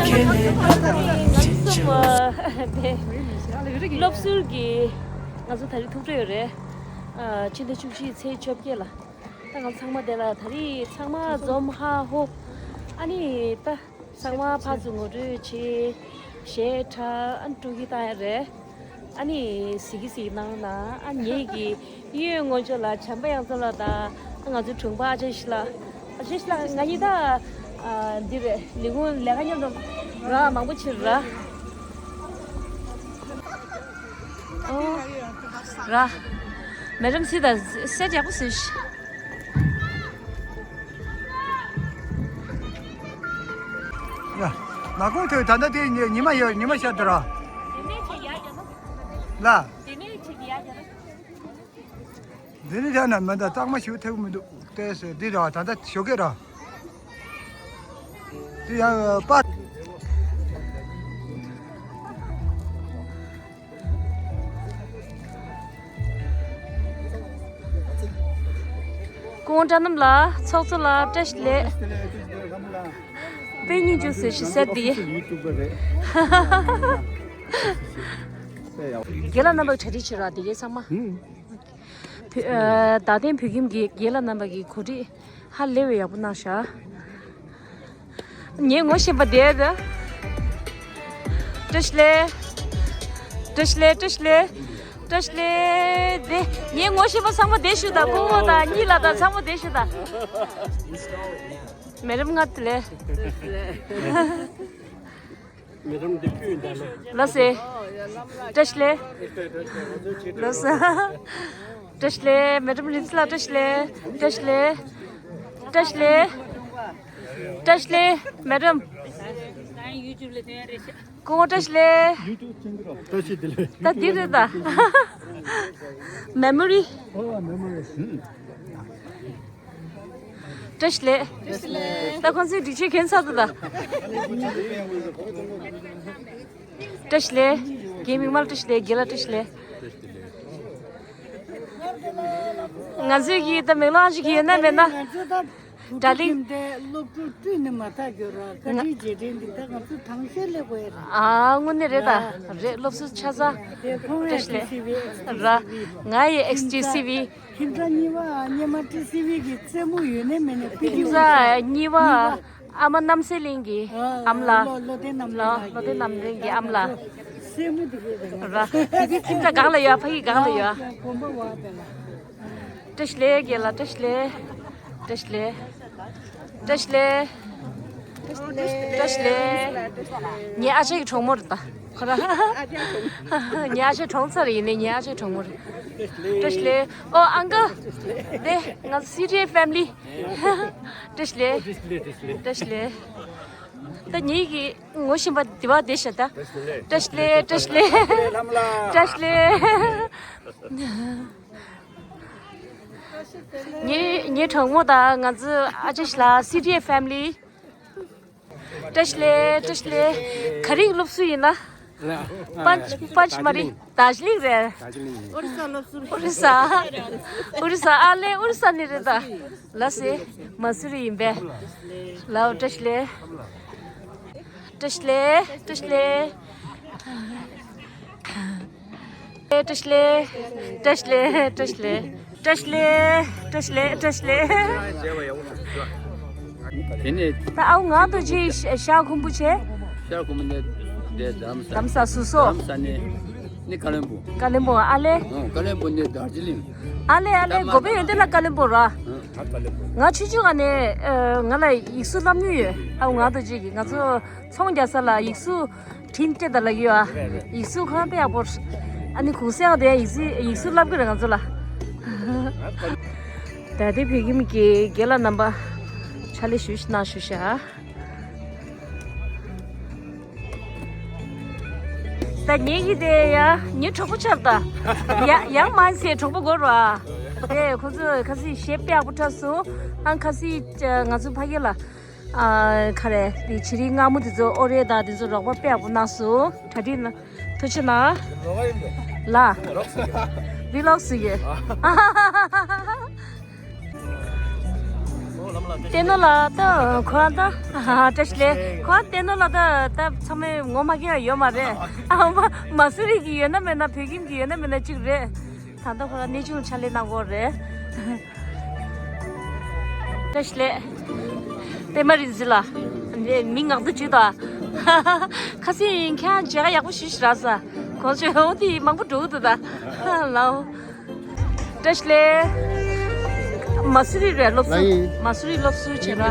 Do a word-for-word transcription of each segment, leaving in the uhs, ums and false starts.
ཁེ་ལེ་ང་ཚོ་གསུམ་པ་དེ་སློབ་ཟུར་གྱི་ང་ཚོ་ད་རེས་ཐུག་འཕྲད་ཡོད་རེད། ཨ། ཕྱི་ཟླ་བཅུ་གཅིག་ཚེས་བཅོ་བརྒྱད་ལ། ད་ང་ཚང་མ་དེ་ལ་ད་རེས་ཚང་མ་འཛོམས་ཧ་ཧོ། ཨ་ནི་ད་ཚང་མ་ཕར་ཚུར་ངོ་སྤྲོད་བྱས། གཞས་འཁྲབ། ཨ་ནི་སྤྲོ་སྐྱིད་བཏང་ཡ་རེད། ཨ་ནི་གཟིགས་གཟིགས་གནང་ན། ཨ། ངེད་ཀྱི་གཡས་ངོས་ཕྱོགས་ལ་བྱམས་པ་གཡང་འཛོམས་ལགས་དང་ང་ཚོའི་དྲུང་པ་ཨ་ཅག་ཤི་ལགས། ཨ་ཅག་ཤི་ལགས་ང་གཉིས་ད། ཨ། འདི་རེད། ལས་ཁུངས་ལས་ཀ་མཉམ་དུ་ར་མང་པོ་ཕྱིན་ར། ཨོ། ར། མེ་ཌམ་སི་ད་སེ་ཊི་ཡག་པོ་བཟོས་ཤག་ཡ། ནག་ཁུང་ཐོས་ད་ལྟ་དེ་ཉི་ཉི་མ་ཡོད། ཉི་མ་ཤར་དུ་ར། ལ། འདི་ནི་ཡང་ན་མི་འདུག་གཙང་མ་ཞིག་ཐེབས་མི་འདུག་ལྟས་སོ། འདི་ར་ད་ལྟ་ཞོགས་ཀས་ར། འདི་ཡང་པ། སྐུ་ངོ་བཀྲ་རྣམ་ལགས། ཚོགས་གཙོ་ལགས། བཀྲ་ཤིས་བདེ་ལེགས། དཔེ་སྙིང་རྗེ་ཟེར་ཞིག་ཟེར་འདི། རྒན་ལགས་རྣམ་པ་གྲ་སྒྲིག་བྱེད་རོགས། དེ་གའི་ཚང་མ། བོད། ཨ། རྡ་སྟེང་བོད་ཁྱིམ་གྱི་རྒན་ལགས་རྣམ་པ་གིས་གོ་སྒྲིག་ཧ་ལས་པའི་ཡག་པོ་གནང་ཤག་ངས་ངོ་ཤེས་པ་དེ་ད། བཀྲ་ཤིས་བདེ་ལེགས། བཀྲ་ཤིས་བདེ་ལེགས། བཀྲ་ཤིས་བདེ་ལེགས། བཀྲ་ཤིས་བདེ་ལེགས། དེ་ངས་ངོ་ཤེས་པ་ཚང་མ་དེ་ཞུ་དང་། སྐུ་ངོ་དང་གཉིས་ལགས་དང་ཚང་མ་དེ་ཞུ་དང་། མེ་ཌམ་ང་དེ་ལས། མེ་ཌམ་འདི་ཕུད་འདྲ་ལོ། ལགས་སེ། བཀྲ་ཤིས་བདེ་ལེགས། ལགས་སེ། བཀྲ་ཤིས་བདེ་ལེགས། མེ་ཌམ་རིན་ཆེན་ལགས་བཀྲ་ཤིས་བདེ་ལེགས། བཀྲ་ཤིས་བདེ་ལེགས། བཀྲ་ཤིས་བདེ་ལེགས། བཀྲ་ཤིས་བདེ་ལེགས། མེ་ཌམ། སྐུ་ངོ་བཀྲ་ཤིས་བདེ་ལེགས། བཀྲ་ཤིས་བདེ་ལེགས། ད་འདི་རེད་ད། མེ་མོ་རི། བཀྲ་ཤིས་བདེ་ལེགས། ད་ཁོང་ཚོའི་སྒྲིག་ཆས་གྱོན་ཚར་འདུག་ད། བཀྲ་ཤིས་བདེ་ལེགས། རྒན་མིག་དམར་བཀྲ་ཤིས་བདེ་ལེགས། རྒན་ལགས་བཀྲ་ཤིས་བདེ་ལེགས། ང་ཚོས་ཀྱིས་ད་མེ་ལོང་ཞིག་ཡོད་ན་མེད་ན། ང་ཚོ་ད་ཌར་ལིང་། ཁྱིམ་དེ་སློབ་ཕྲུག་བསྐྲུན་ནས་མ་ཐག་གི་ར། བཀའ་དྲིན་རྗེས་དྲན་འདི་ད་ང་ཚོ་དང་ཤོས་སླེབས་དགོས་ཡ་རེད། ཨ། དངོས་གནས་རེད་ད། རེད། སློབ་གསོ་ཆ་ཚང་། དེ་ཁོང་ཨེག་སི་ཊི་སི་བི། ར། ང་ཡི་ཨེག་སི་ཊི་སི་བི། ཁྱིམ་ཚང་གཉིས་པ་སྙེ་མ་ཊི་སི་ཝི་གི་རྩེད་མོ་ཡོད་ནས་མེད་ནས་པི་ཊི། ཁྱིམ་ཚང་གཉིས་པ་ཨ་མ་རྣམ་སྲས་གླིང་གི་ཨ་མ་ལགས། ལོ་ལོ་ལྡན་རྣམ་གླིང་། ལོ་ལོ་ལྡན་རྣམ་གླིང་གི་ཨ་མ་ལགས། རྩེད་མོ་དེ་གས་ར། དེ་དེ་ཁྱིམ་ཚང་སྒང་ལ་ཡོད། ཕ་གི་སྒང་ལ་ཡོད། དགོན་པ་བ་དེ་ལ། བཀྲ་ཤིས་བདེ་ལེགས། རྒན་ལགས་བཀྲ་ཤིས་བདེ་ལེགས། བཀྲ་ཤིས་བདེ་ལེགས། བཀྲ་ཤིས་བདེ་ལེགས། བཀྲ་ཤིས་བདེ་ལེགས། ངའི་ཨ་ཅག་གི་གྲོགས་མོ་རེད་ད། ཁོ་ར། ངའི་ཨ་ཅག་གྲོངས་ཚར་ཡིན་ནའི་ངའི་ཨ་ཅག་གྲོགས་མོ་རེད། བཀྲ་ཤིས་བདེ་ལེགས། ཨོ། ཨང་ཀལ། དེ་ང་ཚོ་སི་ཊི་ཨེ་ཕེ་མི་ལི། བཀྲ་ཤིས་བདེ་ལེགས། བཀྲ་ཤིས་བདེ་ལེགས། ད་ངེད་ཀྱི་ངོ་ཤེས་པ་དེ་བ་དེ་ཤ་ད། བཀྲ་ཤིས་བདེ་ལེགས། བཀྲ་ཤིས་བདེ་ལེགས། བཀྲ་ཤིས་བདེ་ལེགས། ངའི་ངའི་གྲོགས་མོ་དང་ང་ཚོ་ཨ་ཅག་ཤི་ལ་སི་ཊི་ཨེ་ཕེ་མི་ལི། བཀྲ་ཤིས་བདེ་ལེགས། བཀྲ་ཤིས་བདེ་ལེགས། ག་རེ་སློབ་ཟུར་ཡིན་ན། པན་པན་ཆི་མ་རི། དར་ཇི་ལིང་རེད། དར་ཇི་ལིང་། ཨོ་རི་ས་སློབ་ཟུར། ཨོ་རི་ས། ཨོ་རི་ས། ཨ་ལེ་ཨོ་རི་ས་ནས་རེད་ད། ལགས་སེ། མ་སུ་རི་ཡིན་པས། ལའོ། བཀྲ་ཤིས་བདེ་ལེགས། བཀྲ་ཤིས་བདེ་ལེགས། བཀྲ་ཤིས་བདེ་ལེགས། བཀྲ་ཤིས་བདེ་ལེགས། བཀྲ་ཤིས་བདེ་ལེགས། བཀྲ་ཤིས་བདེ་ལེགས། བཀྲ་ཤིས་བདེ་ལེགས། བཀྲ་ཤིས་བདེ་ལེགས། བཀྲ་ཤིས་བདེ་ལེགས། དེ་ནས། ད་ཨའུ་ང་དོ་ཅི་ཤ་ཁུམ་བུ་ཆེ། ཤ་ཁུམ་བུ་ནས་དེ་རྡ་རམ་ས། རྡ་རམ་ས་སུ་སོ། རྡ་རམ་ས་ནས་ནི་ཀ་ལོན་སྦུག། ཀ་ལོན་སྦུག་ཨ་ལེ། ཨོ། ཀ་ལོན་སྦུག་ནས་དར་ཇི་ལིང་། ཨ་ལེ་ཨ་ལེ། ད་མ་གོ་བེ་ཡོན་ཏན་ལ་ཀ་ལོན་སྦུག་ར། ཨ་ཀ་ལོན་སྦུག། ང་ཆུང་ཆུང་ག་ནས་ཨ་ང་ལ་ཡིག་གཟུགས་བསླབ་མྱོང་ཡོད། ཨའུ་ང་དོ་ཅི་གི་ང་ཚོ་ཚོང་རྒྱག་ས་ལ་ཡིག་གཟུགས། དྲིན་སྤྲད་དང་ལབ་ཀྱི་ཡོད་ཨ། ཡིག་གཟུགས་ཁོ་རང་དཔེ་ཡག་པོ། ཨ་ནི་གུང་སེང་དེ་ཡང་ཡིག་གཟུགས་ཡིག་གཟུགས་བསླབ་ཀྱི་རེད་ང་ཚོ་ལ། ད་ལྟའི་བོད་ཁྱིམ་གྱི་རྒན་ལགས་རྣམ་པ་ཕྱག་ལས་ཞུ་ཞིག་གནང་ཞུ་ཤག་ད་ངེད་ཀྱི་དེ་ཡ་ངའི་གྲོགས་པོ་ཆགས་ད། ཡ་ཡང་མ་ཟད་གྲོགས་པོ་དགོས་རོ་ཨ། དེ་ཁོ་ཚོས་ཁ་སང་གཞས་དཔེ་ཡག་པོ་འཁྲབ་སོང་། ཨ་ཁ་སང་ང་ཚོ་ཕ་གི་ལ། ཨ། ག་རེ། དེ་བྱི་རིལ་མངར་མོ་དེ་ཚོ་ཨོ་རེད་ད། དེ་ཚོ་རོགས་པ་དཔེ་ཡག་པོ་གནང་སོང་། གྲ་སྒྲིག་གནང་། ཐུགས་རྗེ་གནང་། ལ། ཝི་ལོག་བཟོ་ཡོད། ཏེ་ནོ་ལ་ད་ཁོ་ད་བཀྲ་ཤིས་བདེ་ལེགས། ཁོ་ཏེ་ནོ་ལ་ད་ད་ཚང་མས་ངོ་མ་གི་ཡོད་མ་རེད། ཨ་མ་མ་སུ་རི་གི་ཡོད་ན་མེད་ན་བོད་ཁྱིམ་གི་ཡོད་ན་མེད་ན་གཅིག་རེད། ད་ལྟ་ཁོ་རང་གནས་ཆུང་ཕྱག་ལས་གནང་གོ་རེད། བཀྲ་ཤིས་བདེ་ལེགས། པད་མ་རིག་འཛིན་ལགས། མི་ངག་ཏུ་བཅུག་དང་། ཁ་སང་ཁྱེད་མཇལ་ཁ་ཡག་པོ་ཞུས་ཤིག་རག་ས། གོང་ཆོད་འོ་དེ་མང་པོ་འགྲོ་གི་འདུག་ད། ལའོ། བཀྲ་ཤིས་བདེ་ལེགས། མ་སུ་རི་རེད་སློབ་ཟུར། མ་སུ་རི་སློབ་ཟུར་བྱས་ན།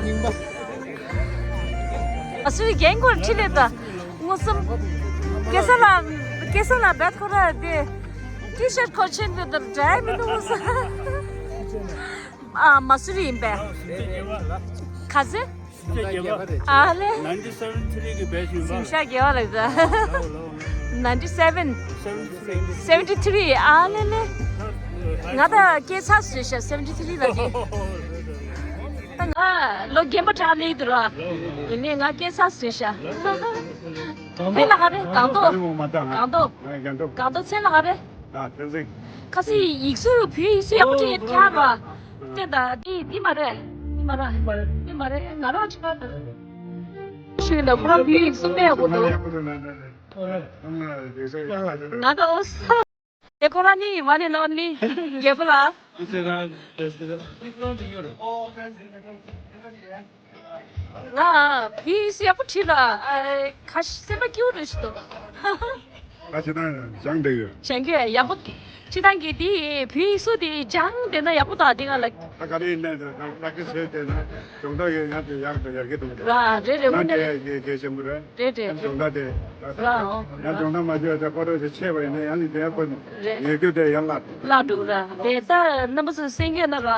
མ་སུ་རི་རྒན་ཁོ་ཁྲིད་ལས་ད། མངོན་སུམ། སྐལ་བཟང་ལགས། སྐལ་བཟང་ལགས་བེད་ཁོ་ར་དེ། ཊི་ཤར་ཁོ་ཆེན་པོ་དེར་འདྲ་མི་འདུག་མངོན་སུམ། ཨ་མ་སུ་རི་ཡིན་པས། ག་ཚོད། སུམ་བརྒྱ་བརྒྱད་པ་རེད། ཨ་ལེ། ནའིན་ཊི་སེ་ཝེན་ཐི་རི་གི་བེ་ཆི་ཡིན་པ། སུམ་བརྒྱ་བརྒྱད་པ་རེད་ད། ནའིན་ཊི་སེ་ཝེན། སེ་ཝེན་ཐི་རི། སེ་ཝེན་ཐི་རི། ཨ་ལེ་ལེ། ང་ད་སྐྱེས་ཚར་བཟོས་ཤག་སེ་ཝེན་ཐི་ཐི་རི་ལ་དེ། ད་ང་ལོ་རྒན་པ་དྲག་ནི་འདུག་ར། ཡིན་ནའི་ང་སྐྱེས་ཚར་བཟོས་ཤག་མཚན་ལ་ག་རེ། སྒང་ཏོག་སྒང་ཏོག་སྒང་ཏོག་མཚན་ལ་ག་རེ། ཨ་བསྟན་འཛིན། ཁ་སང་ཡིག་གཟུགས། བོད་ཡིག་གཟུགས་ཡག་པོ་ཅིག་ཐར་བ། དེ་ད་དེ་དེ་མ་རེད། དེ་མ་རེད། དེ་མ་རེད། ང་རང་ཆུང་ང་ད་ཞུས་ན་ཁོ་རང་བོད་ཡིག་གཟུགས་མེད་དགོས་འདུག་ང་ད་ཨོ་ས། དེ་ཁོ་རང་ནི་one and only རྒྱལ་པོ་ལགས། ང་བོད་ཡིག་གཟུགས་ཡག་པོ་བྲིས་ལ། ཨ། ཁ་ཤས་སེམས་པ་སྐྱིད་པོ་རེད་ཞུ་དོ། ཁ་ཤས་ན་སྦྱང་བསྡད་ཡོད། སྦྱང་གི་ཡག་པོ། སྤྱིར་བཏང་གི་དེ་བོད་ཡིག་གཟུགས་དེ་སྦྱང་བསྡད་ན་ཡག་པོ་འདུག་དེ་ང་ལ། ད་ག་རེ་ཡིན་ནའི་ད་ད་ག་རེ་བྱས་བསྡད་ན་སྦྱོང་བརྡར་ཡོད་ཡག་དེ་ཡག་དང་ཡར་རྒྱས་གཏོང་དགོས། ར་རེད་རེད། དངོས་གནས་རེད། ན་དེ་གལ་ཆེན་པོ་རེད། རེད་རེད། སྦྱོང་བརྡར་དེ་ད་ར་ཡང་སྦྱོང་བརྡར་མ་བྱས་ད་ཁོ་རང་ཚོ་ཆད་པ་ཡིན་ན་ཡང་ནི་དེ་ཡག་པོ་རེད། ཡོད་རྒྱུ་དེ་ཡང་བརླག་བརླག་འགྲོ་གི་ར། དེ་ད་རྣམ་པ་ཚོ་གསན་གྱི་ན་ར།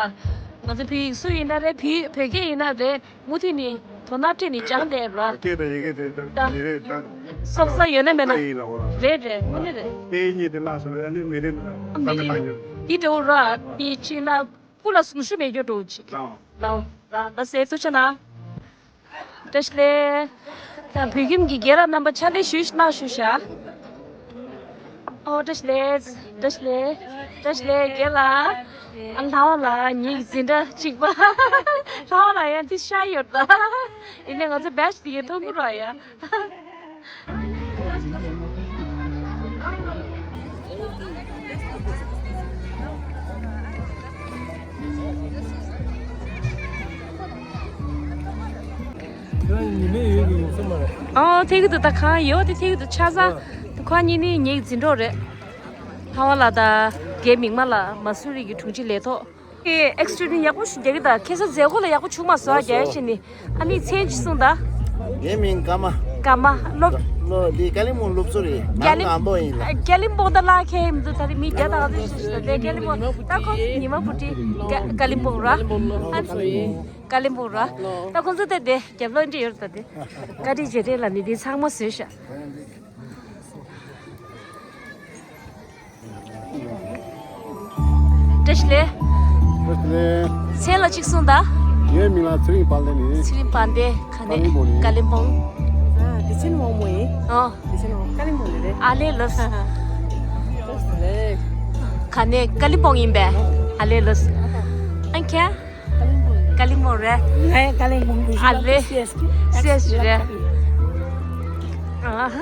ང་ཚོ་བོད་ཡིག་གཟུགས་ཡིན་ན་རེད། བོད་བོད་སྐད་ཡིན་ན་རེད། མུ་མཐུད་ནས་དོ་སྣང་སྤྲད་ནས་སྦྱངས་བསྡད་ར། སྐད་དང་ཡི་གེ་དེ་ད་མི་རེད་ད། སོག་ས་ཡོད་ན་མེད་ན། ཡིན་ལ་འོ། རེད་རེད། དངོས་གནས་རེད། དེ་གཉིས་དེ་བརླག་སོང་ན་ནི་མི་རིགས་ད་མི་ལ་ཡོད། འདི་འདྲ་བོ་ར། དེ་ཕྱིན་ན་སྤུ་ལ་ཟུངས་ཤུགས་མེད་རྒྱུ་འགྲོ་ཅིག་ལའོ། ལའོ། ད་ད་ཟེར་ཐུགས་ཆེ་གནང་། བཀྲ་ཤིས་བདེ་ལེགས། ད་བོད་ཁྱིམ་གྱི་རྒན་ལགས་རྣམ་པ་ཕྱག་ལས་ཞུས་གནང་ཞུ་ཤག་ཨོ་བཀྲ་ཤིས་བདེ་ལེགས། བཀྲ་ཤིས་བདེ་ལེགས། བཀྲ་ཤིས་བདེ་ལེགས་རྒན་ལགས། ཨ་ལྷ་བ་ལགས་ངེད་ཀྱི་འཛིན་གྲྭ་གཅིག་པ། ལྷ་བ་ལགས་ཡང་འདི་ཤར་ཡོད་ད། ཡིན་ནའི་ང་ཚོ་བེ་ཆི་དེ་གའི་མཐོང་གི་ར་ཡ། ཨོ་ཐེག་གི་འདུག་ད་གང་ཡོད་དེ་ཐེག་གི་འདུག་ཆ་ཚང་། ཁོ་གཉིས་ནི་ངའི་འཛིན་གྲོགས་རེད། ལྷ་བ་ལགས་དང་རྒན་མིག་དམར་ལགས། མ་སུ་རི་གི་དྲུང་ཆེ་ལས་ཐོག་ཨེ་ཨེག་སི་ཊི་ཡུ་ནི་ཡོན་ཡག་པོ་ཞིག་རྒྱག་གི་ད། ཁ་སང་མཛད་སྒོ་ལ་ཡག་པོ་བྱུང་མ་སོང་། ཨ་རྒྱ་ཡིག་བྱས་ནི། ཨ་ནི་མཚན་ཅིག་གསུངས་དང་། ངའི་མིང་ཀརྨ། ཀརྨ་སློབ། ལོ་འདི་ཀ་ལིམ་པོང་སློབ་གཙོ་རེད། ཀ་ལིམ། ནང་ཀམ་པོ་ཡིན་ལ། ཀ་ལིམ་པོང་ད་ལ་ཁྱེད་མི་འདུག་ད་རེས་མི་བརྒྱ་དང་ལྔ་བཅུ་ཞིག་ད་ལྟའི་ཀ་ལིམ་པོང་ད་ཁོ་ཉི་མ་བུ་ཁྲིད་ཀ་ཀ་ལིམ་པོང་ར། ཨ་ཀ་ལིམ་པོང་ར། ད་ཁོང་ཚོ་ད་དེ་རྒྱབ་ལོགས་འདྲི་ཡོད་ད་དེ། བཀའ་དྲིན་རྗེས་དྲན་ལ་ནི་དེ་ཚང་མ་བཟོས་ཤག་བཀྲ་ཤིས་བདེ་ལེགས། བཀྲ་ཤིས་བདེ་ལེགས། མཚན་ལ་གཅིག་གསུངས་དང་། ངའི་མིང་ལ་ཚེ་རིང་དཔལ་ལྡན་ཡིན། ཚེ་རིང་དཔལ་ལྡན། ག་ནས། ཀ་ལིམ་པོང་། ཀ་ལིམ་པོང་། ཨ་བདེ་ཆེན་དབང་མོ་ཡིན། ཨོ། བདེ་ཆེན་དབང་མོ། ཀ་ལིམ་པོང་ནས་རེད། ཨ་ལེ་ལགས། བཀྲ་ཤིས་བདེ་ལེགས། ག་ནས། ཀ་ལིམ་པོང་ཡིན་པས། ཨ་ལེ་ལགས། ཨ་ཁྱེད། ཀ་ལིམ་པོང་རེད། ང་ཡང་ཀ་ལིམ་པོང་གི། ཨ་ལེ། སི་ཨེས་སི། སི་ཨེས་སི་རེད། ཨ་ཧ།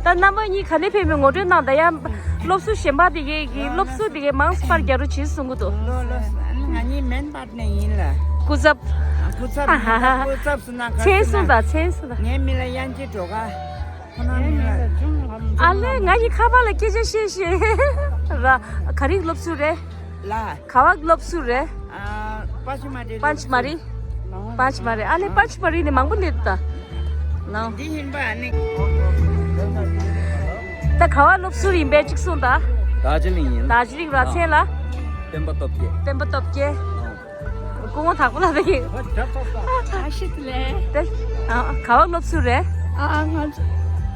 ད་རྣམ་པ་གཉིས་ག་ནས་ཕེབས་པའི་ངོ་སྤྲོད་གནང་། ད་ཡང་སློབ་ཟུར་གཞན་པ་དེ་གས་ཀྱི་སློབ་ཟུར་དེ་གས་མང་ཙམ་པར་རྒྱག་རོགས་བྱེད་གསུང་གི་འདུག་ལོ་ལོ། ང་གཉིས་མེན་པར་ནས་ཡིན་ལ། སྐུ་ཚབ། སྐུ་ཚབ་ཡིན་ལ། སྐུ་ཚབ་ཟེར་ན་ག་ཟེར་ན། མཚན་གསུངས་དང་། མཚན་གསུངས་དང་། ངའི་མིང་ལ་དབྱངས་ཅན་སྒྲོལ་དཀར། ཁོ་ན་མིང་ལ། ཨ་ལེ་ང་གཉིས་ཁ་པར་ལ་སྐད་ཆ་བཤད་བཤད་ར། ག་རེ་སློབ་ཟུར་རེད། ལ། ག་བ་སློབ་ཟུར་རེད། ཨ། པ་ཅི་མ་རི། པ་ཅི་མ་རི། པ་ཅི་མ་རི། ཨ་ལེ་པ་ཅི་མ་རི་ནས་མང་པོ་སླེབས་ད། ལའོ། འདི་ཡིན་པ་ཨ་ནི། ད་ག་བ་སློབ་ཟུར་ཡིན་པས་གཅིག་གསུངས་ད། རྡོ་རྗེ་གླིང་ཡིན། རྡོ་རྗེ་གླིང་ར། མཚན་ལ། སྟོན་པ་སྟོབས་རྒྱས། སྟོན་པ་སྟོབས་རྒྱས། སྐུ་ངོ་དྭགས་པོ་ལ་ད་གི། བཀྲ་ཤིས་བདེ་ལེགས། ད་ཨ་ག་བ་སློབ་ཟུར་རེད། ཨ་ང་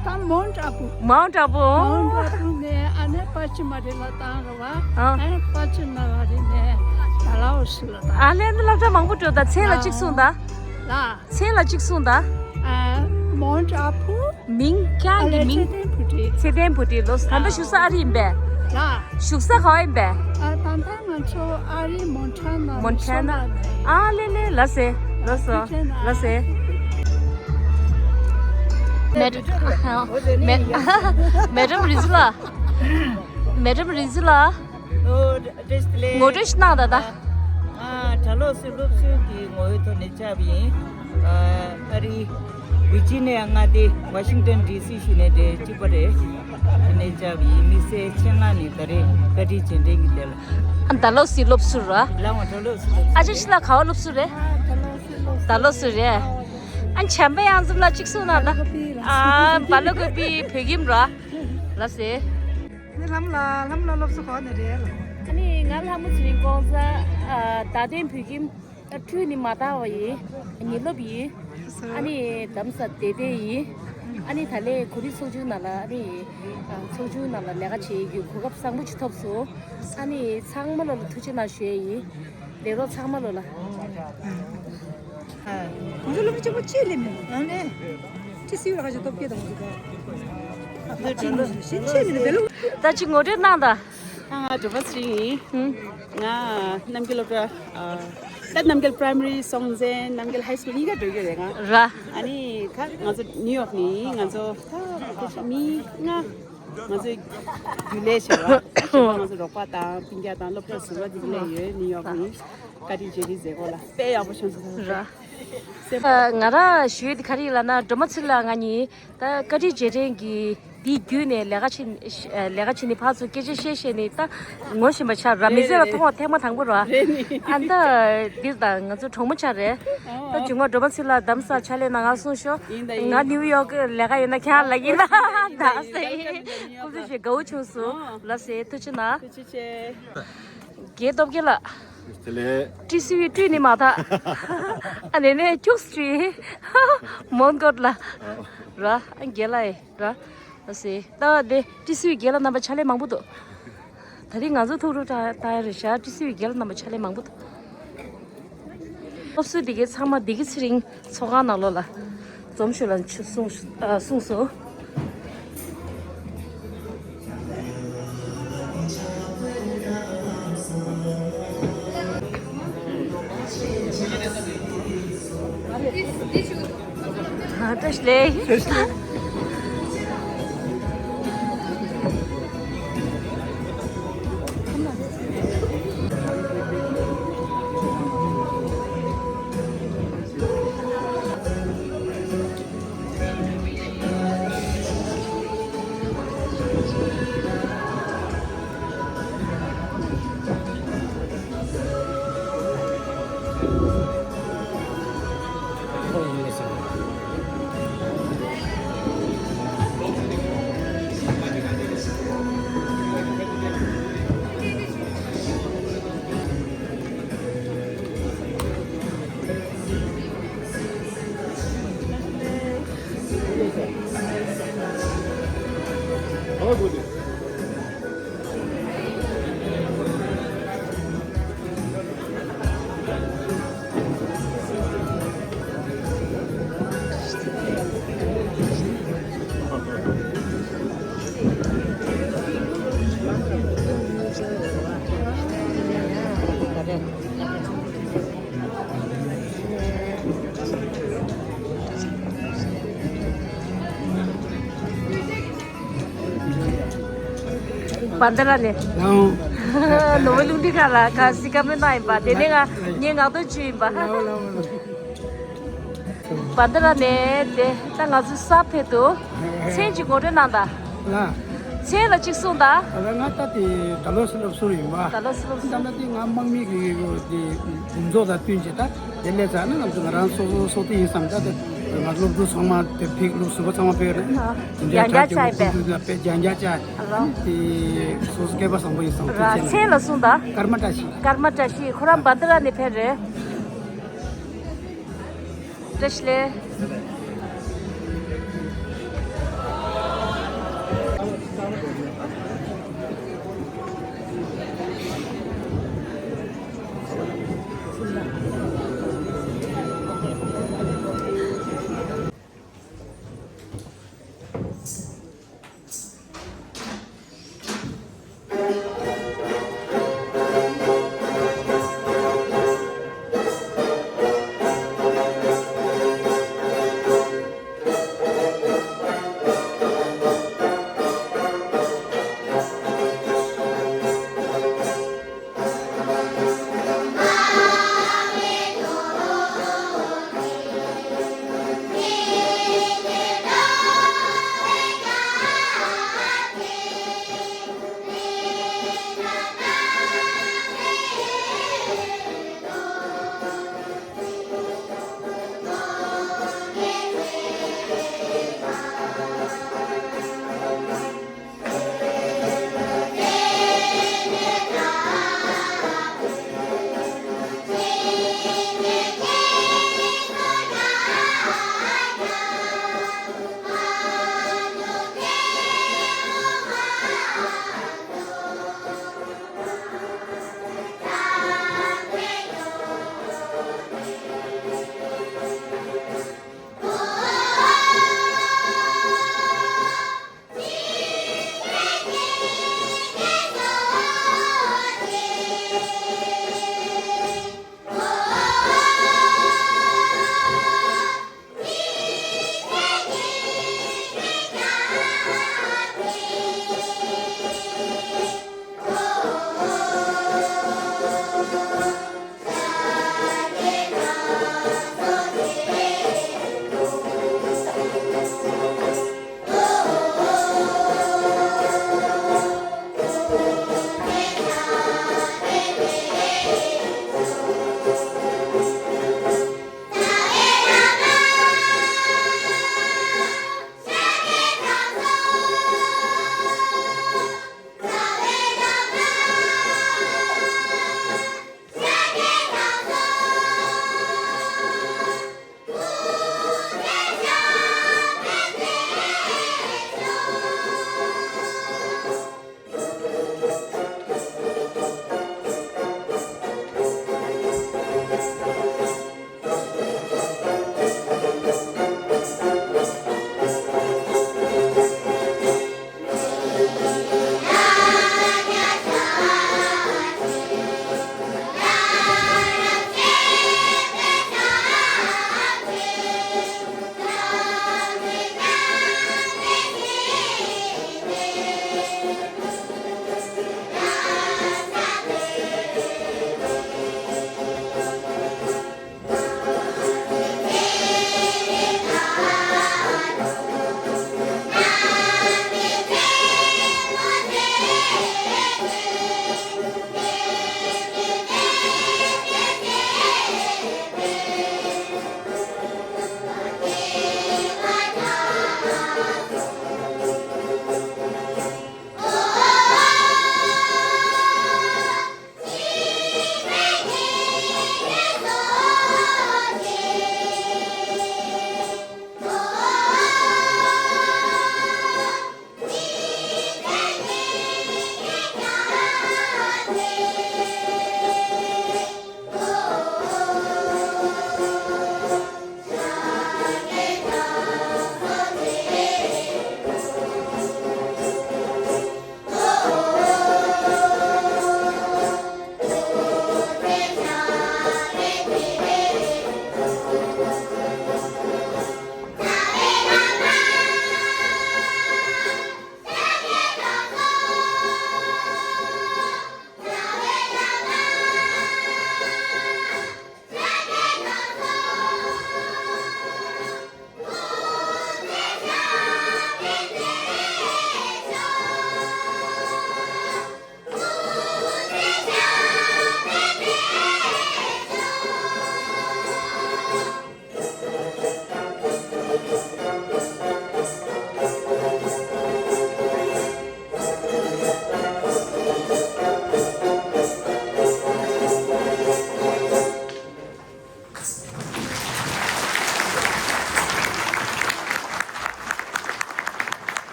ད་མོན་ཀྲ་པུ། མོན་ཀྲ་པུ། མོན་ཀྲ་པུ་ནས་ཨ་ནི་པ་ཅི་མ་རི་ལ་བཏང་ར་བ། ཨ། ཨ་ནི་པ་ཅི་མ་རི་ནས་ཌལ་ཧོ་སི་ལ་བཏང་། ཨ་ལེ་ཨ་ནི་སློབ་གྲྭ་མང་པོ་འགྲོ་ད། མཚན་ལ་གཅིག་གསུངས་ད། ལ། མཚན་ལ་གཅིག་གསུངས་ད། ཨ། མོན་ཀྲ་པུ། མིང་། ཁྱེད་ཀྱི་མིང་། ཨ་ལེ་ཚེ་བརྟན་བུ་ཁྲིད། ཚེ་བརྟན་བུ་ཁྲིད་ལོ། ད་ལྟ་བཞུགས་ས་ཨ་རི་ཡིན་པས། ལ། བཞུགས་ས་ག་བ་ཡིན་པས། ཨ་ད་ ད་ང་ཚོ་ཨ་རི་མོན་ཊ་ན། མོན་ཊ་ན། ཨ་ལེ་ལེ། ལགས་སེ། ལགས་སོ། ལགས་སེ། མེ་མེ་མེ་ཌམ་རི་ཛི་ལགས། མེ་ཌམ་རི་ཛི་ལགས། ཨོ། བཀྲ་ཤིས་བདེ་ལེགས། ངོ་སྤྲོད་ཞིག་གནང་དང་ད། ང་གྲྭ་ལོག་སི་སློབ་ཟུར་གྱི་ངོ་བོའི་ཐོག་ནས་བཅར་བ་ཡིན། ཨ་རི་ཝི་ཇི་ནི་ཡ་མངའ་སྡེ་ཝ་ཤིང་ཊོན་ཌི་སི་ཞུ་ནས་འདྲེ་གཅིག་པ་རེད། དེ་ནས་བཅར་བ་ཡིན། དམིགས་བསལ་ཆེད་མངགས་ནས་ད་རེས་བཀའ་དྲིན་རྗེས་དྲན་གྱི་དེ་ལ། ཨ། གྲྭ་ལོག་སི་སློབ་ཟུར་ར། ལའང་གྲྭ་ལོག་སི་སློབ་ཟུར། ཨ་ཅག་ཤི་ལ་ག་བ་སློབ་ཟུར་རེད། གྲྭ་ལོག་སི་སློབ་ཟུར། གྲྭ་ལོག་སི་རེད། ཨ། བྱམས་པ་གཡང་འཛོམས་ལགས་གཅིག་གསུང་གནང་ད། ཨ། བ་ལོ་གོ་པི་བོད་ཁྱིམ་ར། ལགས་སེ། ནི་ལྷ་མོ་ལགས། ལྷ་མོ་ལགས་སློབ་གསོ་ག་ནས་རེད་ལགས། ཨ་ནི་ང་ལྷ་མོ་ཚེ་རིང་ཀོང་ས། ཨ། རྡ་སྟེང་བོད་ཁྱིམ། ད་ཁྲུས་ནི་མ་དག་པ་ཡིན། ཉིན་སློབ་ཡིན། ཨ་ནི་གདམ་ས་བདེ་བདེ་ཡིན། ཨ་ནི་ད་ལས་གོ་རིམ་ཚོགས་ཆུང་ནང་ལ། ཨ་ནི་ཚོགས་ཆུང་ནང་ལ་ལས་ཀ་བྱེད་ཡས་ཀྱི་གོ་སྐབས་བཟང་པོ་ཅིག་ཐོབ་སོང་། ཨ་ནི་ཚང་མ་ལོ་ལ་ཐུགས་རྗེ་གནང་ཞུ་ཡས་ཡིན། ལས་རོགས་ཚང་མ་ལོ་ལ། ང་ཚོ་སློབ་གྲྭ་ཆེན་མོ་གཅིག་ལས་མེད། ཨ་ནི་ཊི་སི་ཡུ་ལ་ཁ་ཤས་སྟོབས་སྐྱེད་དང་ང་ཚོ་ག་ད་ཅི་ངོ་སྤྲོད་གནང་དང་། ང་སྒྲོལ་མ་ཚེ་རིང་ཡིན། ང་རྣམ་རྒྱལ་སློབ་གྲྭ། ཨ། ད་རྣམ་རྒྱལ་པ་རའི་མ་རི་སོང་ཙང་རྣམ་རྒྱལ་ཧའི་སི་ཀུལ་གཉིས་ཀ་འགྲོ་གི་རེད་ང་། ར། ཨ་ནི་ད་ང་ཚོ་ནིའུ་ཡོག་ནས་ཡིན། ང་ཚོ་ད་མི་ལྔ། ང་ཚོ་རྒྱུན་ལས་བྱེད་པ། ང་ཚོ་རོགས་པ་དང་སྤུན་ཀྱག་དང་སློབ་གྲྭ་ཟུར་པ་འདི་ལས་ཡོད། ནིའུ་ཡོག་ནས། བཀའ་དྲིན་རྗེས་དྲན་མཛད་སྒོ་ལ་དཔེ་ཡག་པོ་བྱུང་སོང་། ར། ང་རང་ཞུ་ཡས་དེ་ག་རེ་ཡིན་ལབ་ན། སྒྲོལ་མ་ཚེ་རིང་ལགས་ང་གཉིས་ད་བཀའ་དྲིན་རྗེས་དྲན་གྱི་འདི་བརྒྱུད་ནས་ལས་ཀ་བྱེད། ལས་ཀ་བྱེད་ནི་ཕར་ཚུར་སྐད་ཆ་བཤད་བཤད་ནས་ད་ངོ་ཤེས་པ་ཆགས་ར། མི་ཚེ་ལ་མཐོང་བ་ཐེངས་མ་དང་པོ་ར། ཨ། ད་འདི་ད་ང་ཚོ་གྲོགས་མོ་ཆགས་རེད། ད་གཞུག་མ་སྒྲོལ་མ་ཚེ་རིང་ལགས་གདམ་ས་ཕྱག་ལས་གནང་ག་གསུངས་ཤོག་ང་ནིའུ་ཡོག་གི་ལས་ཀ་ཡིན་ན་ཁྱེད་རང་ལ་ཡིན་ན་ད་ཟེར། སྐུ་མདུན་ཞེ་དགའ་བོ་བྱུང་སོང་། ལགས་སེ། ཐུགས་རྗེ་གནང་། ཐུགས་རྗེ་ཆེ། རྒན་སྟོབས་རྒྱལ་ལགས། དེ་ལས། ཊི་སི་ཝི་སྤྲོད་ནི་མ་ཐག་ཨ་ནི་ནས་ཁྱུག་སི་ཊི་མོན་གྷོ་ལ། ར། རྒན་ལགས་ཡིན་ར། ཨ་སེ། ད་དེ་ཊི་སི་ཝི་རྒན་ལགས་རྣམ་པ་ཕྱག་ལས་མང་པོ་འདུག་ད་རིང་ང་ཚོ་ཐུག་རུ་ཏ་ཏ་རེད་ཤག་ཊི་སི་ཝི་རྒན་ལགས་རྣམ་པ་ཕྱག་ལས་མང་པོ་འདུག་སློབ་གསོ་འདི་གའི་ཚང་མ་བདེ་སྐྱིད་ཚེ་རིང་ཚོགས་ཁང་ནང་ལོགས་ལ་འཛོམས་ཤོག་ལབ་གསུངས། ཨ། གསུངས་སོང་། བཀྲ་ཤིས་བདེ་ལེགས། བན་དེ་ར་ནས། ལའོ། ནོ་བེལ་གླིང་ཕྲན་ཁང་ལ་ག་སི་ཀ་མེ་ན་ཡིན་པ། དེ་ནས་ང་ངའི་ངག་ཐོག་ཅིག་ཡིན་པ། ལའོ་ལའོ་ལའོ། བན་དེ་ར་ནས་དེ་ད་ང་ཚོ་གསར་ཕེབས་འདུག་མཚན་གཅིག་ངོ་སྤྲོད་གནང་དང་། ལ། མཚན་ལ་གཅིག་གསུངས་དང་། ད་ལྟ་ང་ད་དེ་གྲྭ་ལོག་སི་སློབ་ཟུར་ཡིན་པ། གྲྭ་ལོག་སི་སློབ་ཟུར། ད་ལྟ་དེ་ང་དམག་མི་གི་དེ་འདུ་ཚོགས་དང་བསྟུན་བྱས་ད་དེ་ལས་ཚར་ན་ང་ཚོ་ང་རང་སོ་སོ་སོ་དེ་ཡིན་བསམ། ད་དེ་ང་སློབ་ཕྲུག་ཚང་མ་དེ་ཕེབས། སློབ་ཟུར་པ་ཚང་མ་ཕེབས་རེད། ཡང་བསྐྱར་བྱས་པས། དཔེ་ཡང་བསྐྱར་བྱས། ཨ་ལོ། དེ་སོ་སོ་སྐལ་པ་བཟང་པོ་ཡིན་བསམ། ར། མཚན་ལ་གསུངས་དང་། ཀརྨ་བཀྲ་ཤིས། ཀརྨ་བཀྲ་ཤིས། ཁོ་རང་བན་དེ་ར་ནས་ཕེབས་རེད། བཀྲ་ཤིས་བདེ་ལེགས།